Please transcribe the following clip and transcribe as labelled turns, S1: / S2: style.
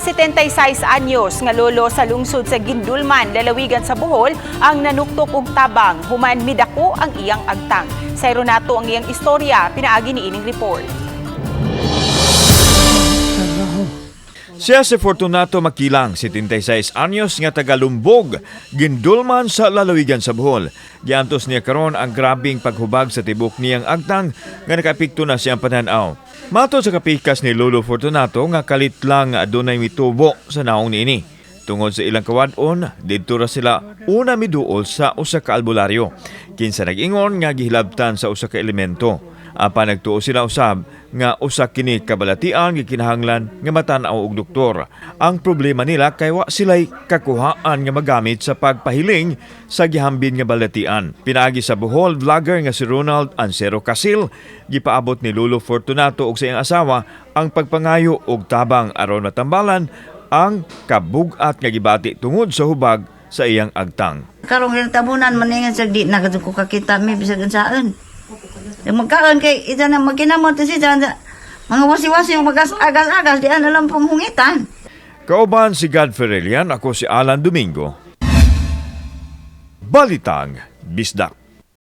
S1: 76 anyos nga lolo sa lungsod sa Guindulman, lalawigan sa Bohol, ang nanuktok og tabang human midako ang iyang agtang. Sa nato ang iyang istorya, pinaagi ni ining report.
S2: Siya si Fortunato Makilang, 76 anyos nga taga Lumbog, Guindulman sa lalawigan sa Bohol. Giantos niya karon ang grabing paghubag sa tibok niyang agtang nga nakaapekto na siyang pananaw. Matod sa kapikas ni Lolo Fortunato nga kalit lang adunay mitubo sa naong niini. Tungod sa ilang kawad-on, didto ra sila una miduol sa usa ka albularyo. Kinsa nag-ingon nga gihilabtan sa usa ka elemento. Apan nagtuo sila usab nga usa kini kabalatian gikinahanglan nga matan-aw og doktor. Ang problema nila kay wa sila'y kakuhaan nga magamit sa pagpahiling sa gihambin nga balatian. Pinaagi sa Bohol vlogger nga si Ronald Ansero Casil, gipaabot ni Lolo Fortunato ug sa iyang asawa ang pagpangayo og tabang aron matambalan ang kabugat nga gibati tungod sa hubag sa iyang agtang.
S3: Karong gintabunan maningan sa di na ko kakita mi bisag unsaon. Yung magkaon kay ita na magkinamot si mga wasi-wasi magas agas-agas di ana lang pong hungitan.
S2: Kauban si God Ferrelian, ako si Alan Domingo. Balitang Bisdak.